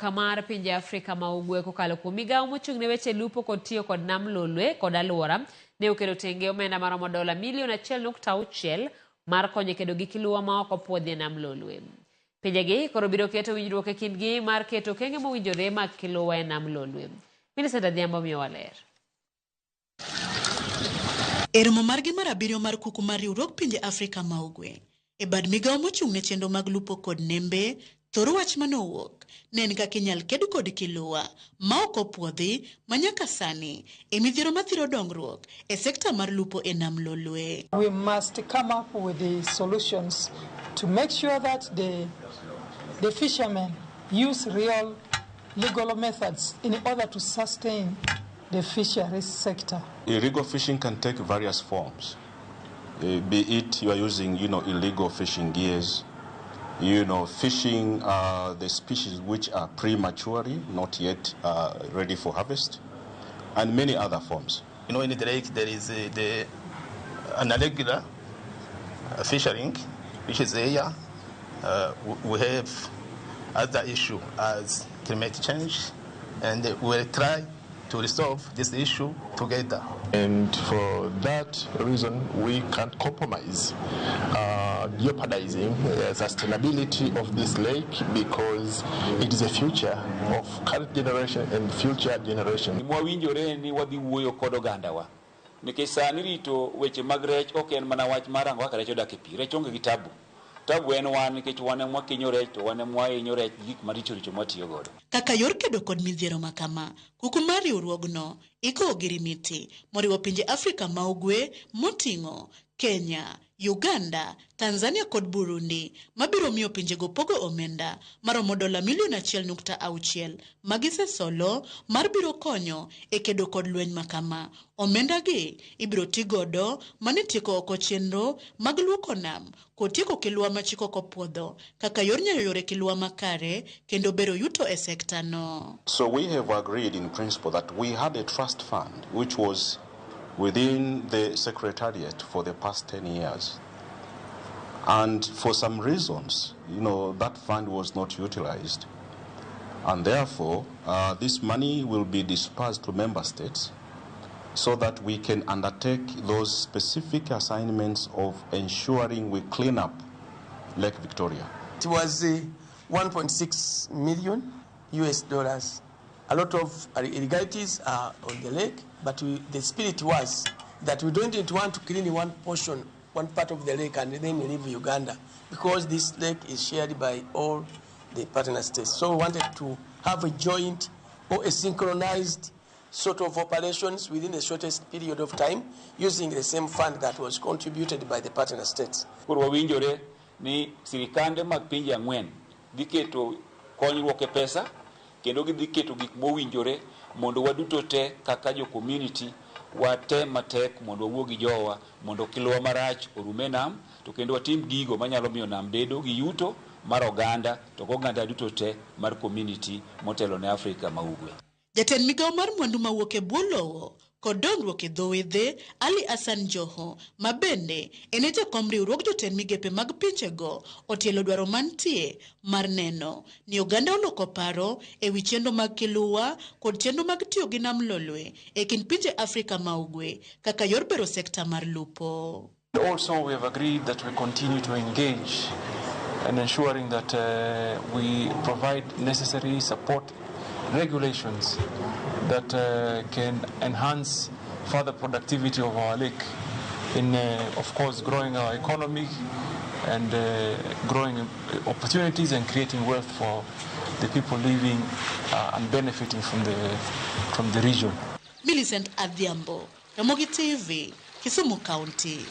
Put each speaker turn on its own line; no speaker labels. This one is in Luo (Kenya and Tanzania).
Mar pinje Afrika ma Ugwe kokalo kuom migawo mochung' ne weche lupo kod tiyo kod nam Lolwe kod alwora ne oketo tenge omenda maromo dola milion 1.6 mar konyo e kedo gi kiluwa ma ok opuodhi e nam Lolwe. Pinjegi koro biro keto winjruok e kindgi mar keto okenge mowinjore mag kiluwa e nam Lolwe. Millicent Adhiambo miyowa ler.
E romo margi mar abiriyo mar kuku mar riwruog pinje Afrika ma Ugwe, e bad migawo mochung' ne chenro mag lupo kod nembe, thor wach manowuok ne en kaka inyal ked kod kiluwa ma ok opuodhi ma nyaka sani e midhiero mathiro dongruok e sekta mar lupo e nam Lolwe.
We must come up with the solutions to make sure that the fishermen use real legal methods in order to sustain the fisheries sector.
Illegal fishing can take various forms. Be it you are using illegal fishing gears, fishing the species which are prematurely, not yet ready for harvest, and many other forms.
In the lake there is an irregular fishing, which is here. We have other issue as climate change, and we will try to resolve this issue together.
And for that reason, we can't compromise jeopardizing the sustainability of this lake, because it is a future of current generation and future generation.
Mwawinjore ni wadhi wuoyo kod ogandawa nikech sani rito weche mag rech ok en mana wach mar rango kaka rech odak e pi. Rech onge gi tabu. Tabu en wan nikech wan ema wakinyo rech to wan ema wahinyo rech gi gik maricho richo mwatiyo godo.
Kaka yor kedo kod midhiero ma kama, kuku mar riwruogno iko ogirimiti moriwo pinje Afrika ma Ugwe moting'o Kenya, Uganda, Tanzania kod Burundi mabiro miyo pinjego pogo omenda maromo dola milion 1.6 magisesolo mar biro konyo e kedo kod lweny makama. Omenda gi ibiro ti godo mane tieko oko chenro mag luoko nam kod tieko kiluwa ma chik ok opuodho kaka yor nyayo yore kiluwa makare kendo bero yuto e sekta no.
So we have agreed in principle that we had a trust fund which was within the Secretariat for the past 10 years. And for some reasons, that fund was not utilized. And therefore, this money will be dispersed to member states so that we can undertake those specific assignments of ensuring we clean up Lake Victoria.
It was 1.6 million US dollars. A lot of irregularities are on the lake, but the spirit was that we don't want to clean one portion, one part of the lake and then leave Uganda, because this lake is shared by all the partner states. So we wanted to have a joint or a synchronized sort of operations within the shortest period of time using the same fund that was contributed by the partner states.
Koro wawinjore ni sirikande mag pinje ang'wen dhi keto konyruok e pesa kendo gidhi keto gik mowinjore mondo waduto te kaka jo community watem matek mondo wawuo gi jowa mondo kiluwa marach orum e nam to kendo watim gigo manyalo miyo nam bedo gi yuto mar oganda to gi oganda duto te mar community motelo ne Afrika ma Ugwe.
Jatend migawo mar mwandu mawuok e bwo lowo kod dongruok e dho wedhe Ali Hassan Joho ma bende en e jakom riwruog jotend migepe mag pinjego otielo dwaro mantie mar neno ni oganda oloko paro e wi chenro mag kiluwa kod chenro mag tiyo gi nam Lolwe e kind pinje Afrika ma Ugwe kaka yor bero sekta mar lupo.
Also, we have agreed that we continue to engage in ensuring that we provide necessary support regulations that can enhance further productivity of our lake in, of course, growing our economy and growing opportunities and creating wealth for the people living and benefiting from the region.
Millicent Adhiambo, Ramogi TV, Kisumu County.